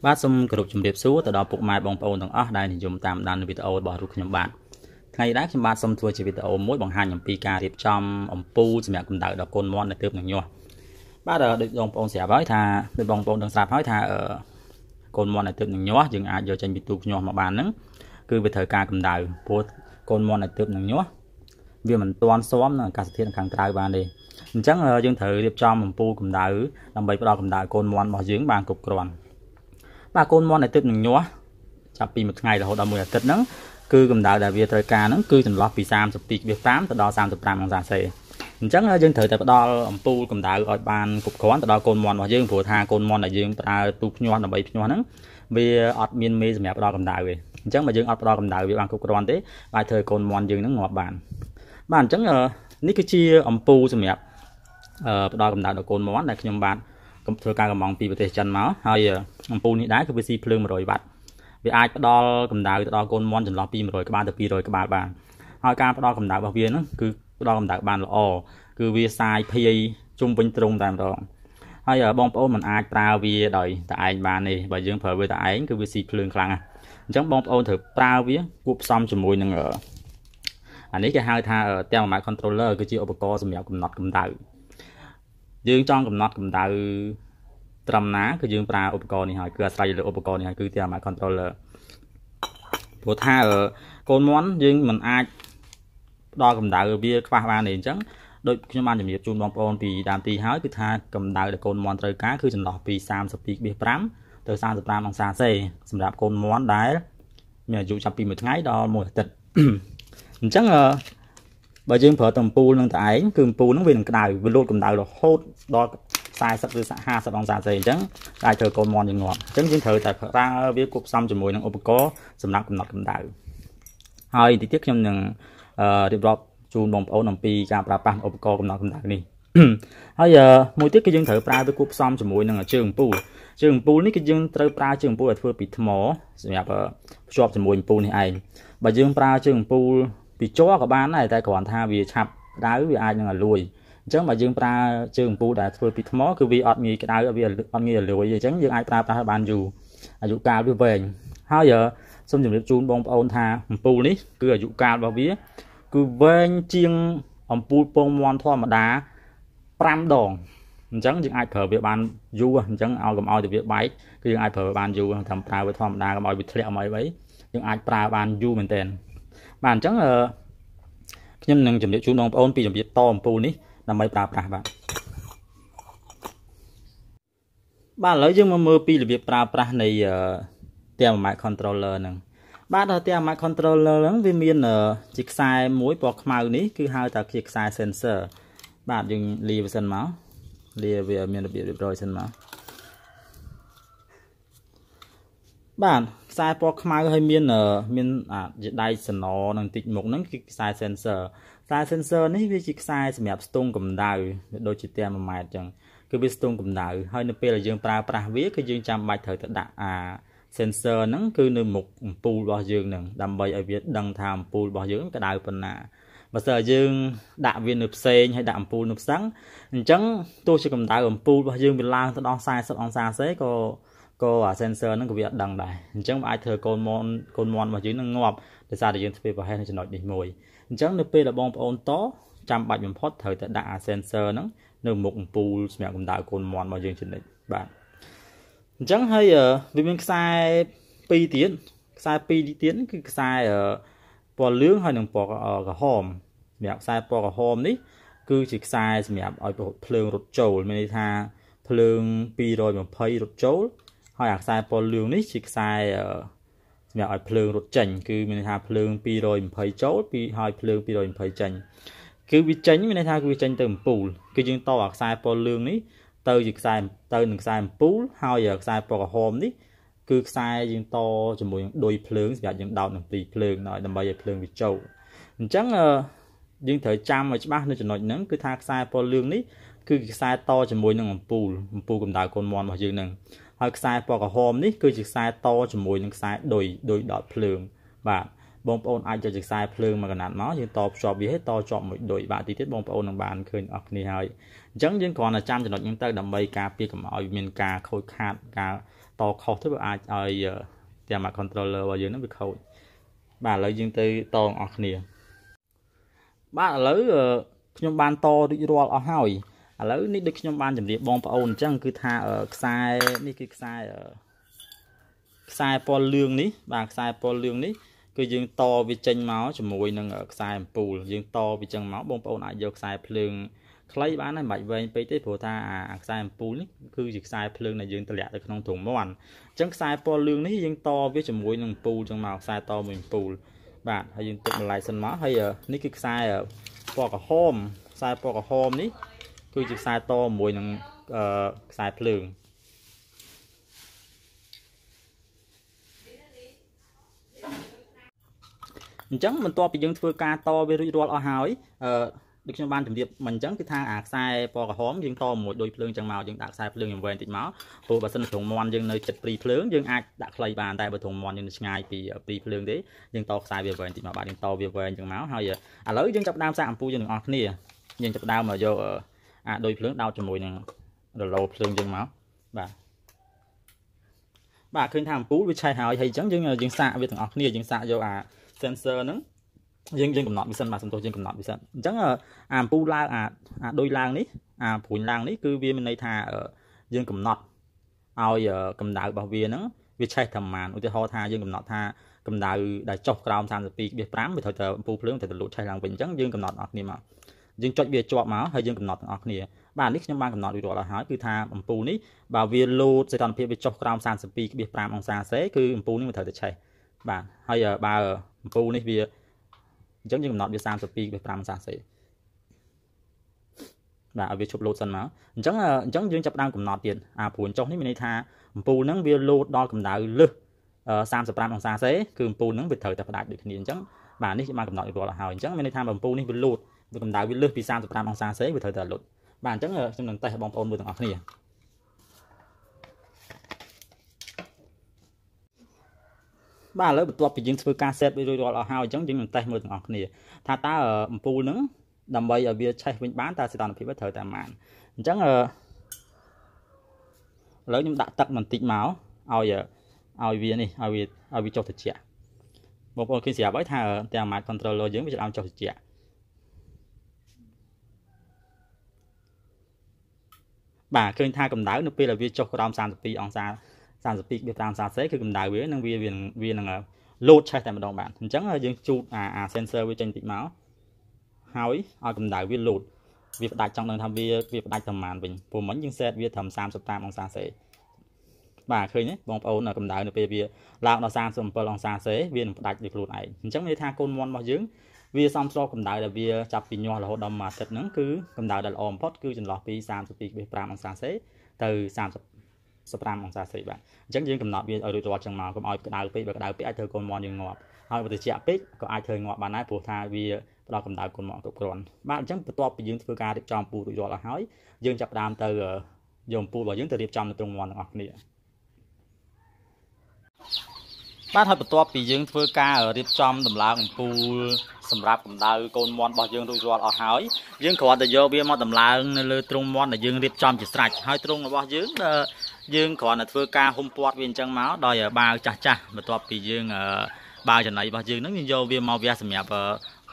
បាទសូមគោរពជម្រាបសួរទៅដល់ពុកម៉ែបងប្អូនទាំងអស់ដែលនិយមតាមដានវីដេអូរបស់រូបខ្ញុំបាទថ្ងៃនេះខ្ញុំបាទសូមធ្វើជាវីដេអូមួយបង្ហាញអំពីការរៀបចំអំពូលសម្រាប់កម្ដៅដល់កូនមាន់ដែលទើបនឹងញាស់បាទដូចបងប្អូនស្រាប់ហើយថាដូចបងប្អូនដឹងស្រាប់ហើយថាកូនមាន់ដែលទើបនឹងញាស់យើងអាចយកចេញពីទូភ្ញាស់មកបានហ្នឹងគឺវាត្រូវការកម្ដៅព្រោះកូនមាន់ដែលទើបនឹងញាស់វាមិនទាន់ស៊ាំនឹងអាកាសធាតុខាងក្រៅបានទេអញ្ចឹងយើងត្រូវរៀបចំអំពូលកម្ដៅដើម្បីផ្ដល់កម្ដៅកូនមាន់របស់យើងបានគ្រប់គ្រាន់បាទកូនមាន់ដែលទើបនឹងញាស់ចាប់ពីមួយថ្ងៃរហូតដល់មួយអាទិត្យហ្នឹងគឺកម្ដៅដែលវាត្រូវការហ្នឹងគឺចន្លោះពី 32.5 ទៅដល់ 35 អង្សាសេអញ្ចឹងយើងត្រូវតែផ្ដល់អំពូលកម្ដៅឲ្យបានគ្រប់គ្រាន់ទៅដល់កូនមាន់របស់យើងព្រោះថាកូនមាន់ដែលយើងប្រើទូភ្ញាស់ដើម្បីភ្ញាស់ហ្នឹងវាអត់មានមេសម្រាប់ផ្ដល់កម្ដៅទេអញ្ចឹងបើយើងអត់ផ្ដល់កម្ដៅវាបានគ្រប់គ្រាន់ទេអាចធ្វើឲ្យកូនមាន់យើងហ្នឹងងាប់បានបាទអញ្ចឹងនេះគឺជាអំពូលសម្រាប់ផ្ដល់កម្ដៅដល់កូនមាន់ដែលខ្ញុំបាទធ្វើការកំងពីប្រទេសចិនមកហើយអំពូលនេះដែរគឺវាស៊ីភ្លើង100វ៉ាត់វាអាចផ្ដល់កម្ដៅទៅដល់កូនមាន់ចន្លោះពី100ក្បាលទៅ200ក្បាលបានហើយការផ្ដល់កម្ដៅរបស់វាហ្នឹងគឺផ្ដល់កម្ដៅបានល្អគឺវាសាយភាយជុំវិញទ្រុងតែម្ដងហើយបងប្អូនមិនអាចប្រើវាដោយតែឯងបានទេបើយើងប្រើវាតែឯងគឺវាស៊ីភ្លើងខ្លាំងណាស់អញ្ចឹងបងប្អូនត្រូវប្រើវាគួបផ្សំជាមួយនឹងអានេះគេហៅថា thermometer controller គឺជាឧបករណ៍សម្រាប់កំណត់កម្ដៅយើងចង់កំណត់កម្ដៅត្រឹមណាគឺយើងប្រើឧបករណ៍នេះហើយគឺអាស្រ័យលើឧបករណ៍នេះហើយគឺ thermometer controller ព្រោះថាកូនមាន់យើងមិនអាចផ្ដល់កម្ដៅវាខ្វះបានទេអញ្ចឹងដូចខ្ញុំបានជំរាបជូនបងប្អូនពីដើមទីហើយគឺថាកម្ដៅដែលកូនមាន់ត្រូវការគឺចន្លោះពី 32.5 ទៅ 35 អង្សាសេសម្រាប់កូនមាន់ដែលមានអាយុចាប់ពីមួយថ្ងៃដល់មួយអាទិត្យអញ្ចឹងបើយើងប្រើតែអំពូលនឹងតែឯងគឺអំពូលនឹងវានឹងក្ដៅវាលោតកម្ដៅរហូតដល់40ឬ50អង្សាសេអញ្ចឹងអាចធ្វើកូនមាន់យើងងាប់អញ្ចឹងយើងត្រូវតែប្រើវាគួបផ្សំជាមួយនឹងឧបករណ៍សម្រាប់កំណត់កម្ដៅហើយទីទៀតខ្ញុំនឹងរៀបរាប់ជូនបងប្អូនអំពីការប្រើប្រាស់ឧបករណ៍កំណត់កម្ដៅនេះហើយមួយទៀតគឺយើងត្រូវប្រើវាគួបផ្សំជាមួយនឹងជើងអំពូលជើងអំពូលនេះគឺយើងត្រូវប្រើជើងអំពូលឲ្យធ្វើពីថ្មសម្រាប់ភ្ជាប់ជាមួយអំពូលនេះឯងបើយើងប្រើជើងអំពូលពីជ័រក៏បានដែរតែគ្រាន់ថាវាឆាប់ក្ដៅវាអាចនឹងរលួយអញ្ចឹងបើយើងប្រើជើងអំពូលដែលធ្វើពីថ្មគឺវាអត់ងាយក្ដៅវាអត់ងាយរលួយអញ្ចឹងយើងអាចប្រើប្រាស់បានយូរអាយុកាលវាវែងហើយសូមជម្រាបជូនបងប្អូនថាអំពូលនេះគឺអាយុកាលរបស់វាគឺវែងជាងអំពូលពងមាន់ធម្មតា5ដងអញ្ចឹងយើងអាចប្រើវាបានយូរអញ្ចឹងឲ្យកុំឲ្យទៅវាបែកគឺយើងអាចប្រើវាបានយូរតាមប្រើវាធម្មតាកុំឲ្យវាធ្លាក់មកអីយើងអាចប្រើបានយូរមែនទែនបាទអញ្ចឹងខ្ញុំនឹងជម្រាបជូនបងប្អូនពីរបៀបតអំពូលនេះដើម្បីប្រើប្រាស់បាទបាទឥឡូវយើងមកមើលពីរបៀបប្រើប្រាស់នៃ thermometer controller ហ្នឹងបាទ thermometer controller ហ្នឹងវាមានជាខ្សែមួយពណ៌ខ្មៅនេះគឺហៅថាជាខ្សែ sensor បាទយើងលាវាសិនមកលាវាមានរបៀបរៀបរយសិនមកបាទខ្សែពណ៌ខ្មៅហើយមានមានជាដៃសណនឹងតិចមុខហ្នឹងគឺខ្សែ sensor ខ្សែ sensor នេះវាជាខ្សែសម្រាប់ស្ទង់កម្ដៅដូចជា thermometer អញ្ចឹងគឺវាស្ទង់កម្ដៅហើយនៅពេលដែលយើងប្រើប្រាស់វាគឺយើងចាំបាច់ត្រូវទៅដាក់អា sensor ហ្នឹងគឺនៅមុខអំពូលរបស់យើងហ្នឹងដើម្បីឲ្យវាដឹងថាអំពូលរបស់យើងក្ដៅប៉ុណ្ណាបើសិនយើងដាក់វានៅផ្សេងហើយដាក់អំពូលនៅផ្សឹងអញ្ចឹងទោះជាកម្ដៅអំពូលរបស់យើងវាឡើងទៅដល់40អង្សាសេក៏អា sensor ហ្នឹងក៏វាអត់ដឹងដែរអញ្ចឹងវាអាចធ្វើកូនមាន់របស់យើងនឹងងាប់ដោយសារតែយើងធ្វើប្រហែសនៅចំណុចនេះមួយអញ្ចឹងនៅពេលដែលបងប្អូនតចាំបាច់បំផុតត្រូវតែដាក់អា sensor ហ្នឹងនៅមុខអំពូលសម្រាប់កម្ដៅកូនមាន់របស់យើងជានិច្ចបាទអញ្ចឹងហើយវាមានខ្សែពីរទៀតខ្សែពីរទៀតគឺខ្សែពណ៌លឿងហើយនិងពណ៌ក្រហមសម្រាប់ខ្សែពណ៌ក្រហមនេះគឺជាខ្សែសម្រាប់ឲ្យភ្លើងរត់ចូលមានន័យថាភ្លើង220រត់ចូលហើយអាខ្សែពណ៌លឿងនេះជាខ្សែសម្រាប់ឲ្យភ្លើងរត់ចេញគឺមានន័យថាភ្លើង220ចូលពីហើយភ្លើង220ចេញគឺវាចេញមានន័យថាគឺវាចេញទៅអំពូលគឺយើងតអាខ្សែពណ៌លឿងនេះទៅជាខ្សែទៅនឹងខ្សែអំពូលហើយខ្សែពណ៌ក្រហមនេះគឺខ្សែយើងតជាមួយនឹងឌុយភ្លើងសម្រាប់យើងដោតនឹងព្រីភ្លើងដើម្បីឲ្យភ្លើងវាចូលអញ្ចឹងយើងត្រូវចាំឲ្យច្បាស់នៅចំណុចហ្នឹងគឺថាខ្សែពណ៌លឿងនេះគឺខ្សែតជាមួយនឹងអំពូលកម្ដៅកូនមាន់របស់យើងហ្នឹងហើយខ្សែពណ៌ក្រហមនេះគឺជាខ្សែតជាមួយនឹងខ្សែឌុយដោតភ្លើងបាទ បងប្អូនអាចយកជាខ្សែភ្លើងមកកណាត់មកយើងតភ្ជាប់វាឲ្យតជាប់មួយដូចបាទទីទៀតបងប្អូននឹងបានឃើញអស់គ្នាហើយអញ្ចឹងយើងគ្រាន់តែចាំចំណុចហ្នឹងទៅដើម្បីការពារកុំឲ្យមានការខូចខាតការតខុសទៅវាអាចឲ្យទាំង controller របស់យើងហ្នឹងវាខូចបាទឥឡូវយើងទៅតអស់គ្នាបាទឥឡូវខ្ញុំបានតរួចរាល់អស់ហើយឥឡូវនេះដូចខ្ញុំបានជម្រាបបងប្អូនអញ្ចឹងគឺថាខ្សែនេះគឺខ្សែពណ៌លឿងនេះបាទខ្សែពណ៌លឿងនេះគឺយើងតវាចេញមកជាមួយនឹងខ្សែអំពូលយើងតវាចឹងមកបងប្អូនអាចយកខ្សែភ្លើងខ្លីបានហើយមិនបាច់វែងពេកទេព្រោះថាអាខ្សែអំពូលនេះគឺជាខ្សែភ្លើងដែលយើងតម្លាក់ទៅក្នុងទ្រុងមាន់អញ្ចឹងខ្សែពណ៌លឿងនេះយើងតវាជាមួយនឹងអំពូលចឹងមកខ្សែតមួយអំពូលបាទហើយយើងទុកម្លាយសិនមកហើយនេះគឺខ្សែពណ៌ក្រហមខ្សែពណ៌ក្រហមនេះគឺជាខ្សែតមួយនឹងខ្សែភ្លើងអញ្ចឹងបន្ទាប់ពីយើងធ្វើការតវារួចរាល់អស់ហើយដូចខ្ញុំបានជម្រាបមកអញ្ចឹងគឺថាអាខ្សែពណ៌ក្រហមយើងតមួយដូចភ្លើងចឹងមកយើងដាក់ខ្សែភ្លើងយ៉ាងវែងតិចមកព្រោះបើសិនទ្រុងមាន់យើងនៅចិត្តព្រីភ្លើងយើងអាចដាក់ខ្លីបានតែបើទ្រុងមាន់យើងនៅឆ្ងាយពីព្រីភ្លើងទេយើងតខ្សែវាវែងតិចមកបាទយើងតវាវែងចឹងមកហើយឥឡូវយើងចាប់ដើមសាកអំពូលយើងទាំងអស់គ្នាយើងចាប់ដើមមកយកអាដូចភ្លើងដោតជាមួយនឹងរឡូភ្លើងយើងមកបាទបាទឃើញថាអំពូលវាឆេះហើយហើយអញ្ចឹងយើងសាកវាទាំងអស់គ្នាយើងសាកយកអា sensor ហ្នឹងយើងកំណត់វាសិនបាទសំទោសយើងកំណត់វាសិនអញ្ចឹងអាអំពូលឡើងអាដូចឡើងនេះអាព្រួញឡើងនេះគឺវាមានន័យថាយើងកំណត់ឲ្យកម្ដៅរបស់វាហ្នឹងវាឆេះត្រឹមប៉ុន្មានឧទាហរណ៍ថាយើងកំណត់ថាកម្ដៅដែលចុះក្រោម 32.5 វាត្រូវតែអំពូលភ្លើងត្រូវតែលូតឆេះឡើងវិញអញ្ចឹងយើងកំណត់អស់គ្នាមកយើងចុចវាជាប់មកហើយយើងកំណត់ទាំងអស់គ្នាបាទនេះខ្ញុំបានកំណត់រួចរាល់ហើយគឺថាអំពូលនេះបើវាលូតសីតុណ្ហភាពវាចុះក្រោម 32.5 អង្សាសេគឺអំពូលនេះវាត្រូវតែឆេះបាទហើយបើអំពូលនេះវាអញ្ចឹងយើងកំណត់វា 32.5 អង្សាសេបាទឲ្យវាឈប់លោតសិនមកអញ្ចឹងយើងចាប់ផ្ដើមកំណត់ទៀតអាព្រួញចុះនេះមានន័យថាអំពូលហ្នឹងវាលោតដល់កម្ដៅលើស35អង្សាសេគឺអំពូលហ្នឹងវាត្រូវតែផ្ដាច់ដូចគ្នាអញ្ចឹងបាទនេះខ្ញុំបានកំណត់រួចរាល់ហើយអញ្ចឹងមានន័យថាអំពូលនេះវាលោតវាកម្ដៅវាលើសពី35អង្សាសេវាត្រូវតែលោតបាទអញ្ចឹងខ្ញុំនឹងតេស្តឲ្យបងប្អូនមើលទាំងអស់គ្នាបាទឥឡូវបន្ទាប់ពីយើងធ្វើការ set វារួចរាល់អស់ហើយអញ្ចឹងយើងនឹងតេស្តមើលទាំងអស់គ្នាថាតើអំពូលហ្នឹងដើម្បីឲ្យវាឆេះវិញបានតើសីតុណ្ហភាពវាត្រូវតែប៉ុន្មានអញ្ចឹងឥឡូវខ្ញុំដាក់ទឹកបន្តិចមកឲ្យវានេះឲ្យវាចុះត្រជាក់បងប្អូនឃើញស្រាប់ហើយថាទាំង Smart Controller យើងវាចាប់ចុះត្រជាក់បាទឃើញថាកម្ដៅនៅពេលដែលវាចុះក្រោម32អង្សា 32.5 អង្សាសេគឺកម្ដៅវានឹងវានឹងលោតឆេះតែម្ដងបាទអញ្ចឹងយើងជូតអា sensor វាចេញតិចមកហើយឲ្យកម្ដៅវាលោតវាផ្ដាច់ចង់ដឹងថាវាផ្ដាច់ប្រមាណវិញព្រោះមិញយើង set វាត្រឹម35អង្សាសេបាទឃើញទេបងប្អូនកម្ដៅនៅពេលវាឡើងដល់37អង្សាសេវានឹងផ្ដាច់ដោយខ្លួនឯងអញ្ចឹងមានន័យថាកូនមាន់របស់យើងវាសមស្របកម្ដៅដែលវាចាប់ពីញាស់រហូតដល់មួយអាទិត្យហ្នឹងគឺកម្ដៅដែលល្អបំផុតគឺចន្លោះពី 32.5 អង្សាសេទៅ35អង្សាសេបាទអញ្ចឹងយើងកំណត់វាឲ្យរួចរាល់ចឹងមកកុំឲ្យក្តៅពេកបើក្តៅពេកអាចធ្វើកូនមាន់យើងងាប់ហើយបើត្រជាក់ពេកក៏អាចធ្វើងាប់បានដែរព្រោះថាវាផ្ដល់កម្ដៅកូនមាន់គ្រប់គ្រាន់បាទអញ្ចឹងបន្ទាប់ពីយើងធ្វើការរៀបចំអំពូលរួចរាល់អស់ហើយយើងចាប់ផ្ដើមទៅយកអំពូលរបស់យើងទៅរៀបចំនៅទ្រុងមាន់ទាំងអស់គ្នាបាទហើយបន្ទាប់ពីយើងធ្វើការរៀបចំតម្លើងអំពូលសម្រាប់កម្ដៅកូនមាន់របស់យើងរួចរាល់អស់ហើយយើងគ្រាន់តែយកវាមកតម្លើងនៅលើទ្រុងមាន់ដែលយើងរៀបចំជាស្រេចហើយទ្រុងរបស់យើងយើងគ្រាន់តែធ្វើការហ៊ុំព័ទ្ធវាអញ្ចឹងមកដោយបាវចាស់ចាស់បន្ទាប់ពីយើងបាវចំណីរបស់យើងហ្នឹងយើងយកវាមកវះសម្រាប់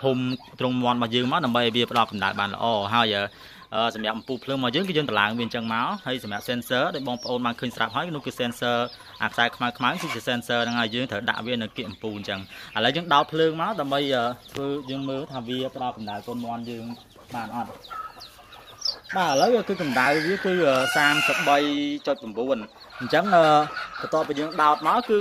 ហ៊ុំទ្រុងមាន់របស់យើងមកដើម្បីឲ្យវាផ្ដល់កម្ដៅបានល្អហើយសម្រាប់អំពូលភ្លើងមកយើងគឺយើងតម្លើងវាអញ្ចឹងមកហើយសម្រាប់ sensor ដែលបងប្អូនបានឃើញស្រាប់ហើយនោះគឺ sensor អាខ្សែខ្មៅខ្មៅគឺជា sensor ហ្នឹងហើយយើងត្រូវដាក់វានៅគៀកអំពូលអញ្ចឹងឥឡូវយើងដោតភ្លើងមកដើម្បីធ្វើយើងមើលថាវាផ្ដល់កម្ដៅកូនមាន់យើងបានអត់បាទឥឡូវគឺកម្ដៅវាគឺ 33.9 អញ្ចឹងបន្ទាប់ពីយើងដោតមកគឺ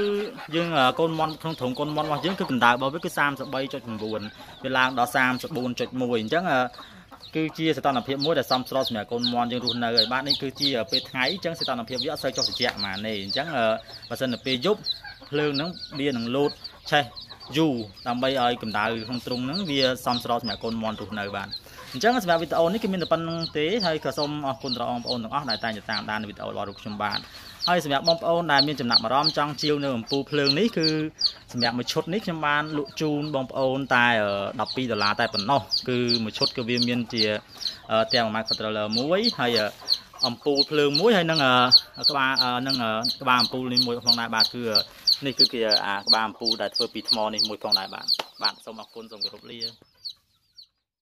យើងកូនមាន់ក្នុងទ្រុងកូនមាន់របស់យើងគឺកម្ដៅរបស់វាគឺ 33.9 វាឡើងដល់ 34.1 អញ្ចឹងគឺជាសីតុណ្ហភាពមួយដែលសមស្របសម្រាប់កូនមាន់យើងរស់នៅហើយបាទនេះគឺជាពេលថ្ងៃអញ្ចឹងសីតុណ្ហភាពវាអត់សូវចុះត្រជាក់ហ្មងទេអញ្ចឹងបើសិនទៅពេលយប់ភ្លើងហ្នឹងវានឹងលោតឆេះយូរដើម្បីឲ្យកម្ដៅក្នុងទ្រុងហ្នឹងវាសមស្របសម្រាប់កូនមាន់រស់នៅបាទអញ្ចឹងសម្រាប់វីដេអូនេះគឺមានតែប៉ុណ្្នឹងទេហើយក៏សូមអរគុណដល់បងប្អូនទាំងអស់ដែលតែងតែតាមដានវីដេអូរបស់រូបខ្ញុំបាទ ហើយសម្រាប់បងប្អូនដែលមានចំណាប់អារម្មណ៍ចង់ជាវនៅអំពូលភ្លើងនេះគឺសម្រាប់មួយឈុតនេះខ្ញុំបានលក់ជូនបងប្អូនតែ12ដុល្លារតែប៉ុណ្ណោះគឺមួយឈុតគឺវាមានជាទាំង mic controller មួយហើយអំពូលភ្លើងមួយហើយនឹងក្បាលនឹងក្បាលអំពូលនេះមួយផងដែរបាទគឺនេះគឺជាអាក្បាលអំពូលដែលធ្វើពីថ្មនេះមួយផងដែរបាទបាទសូមអរគុណសូមគោរពលា។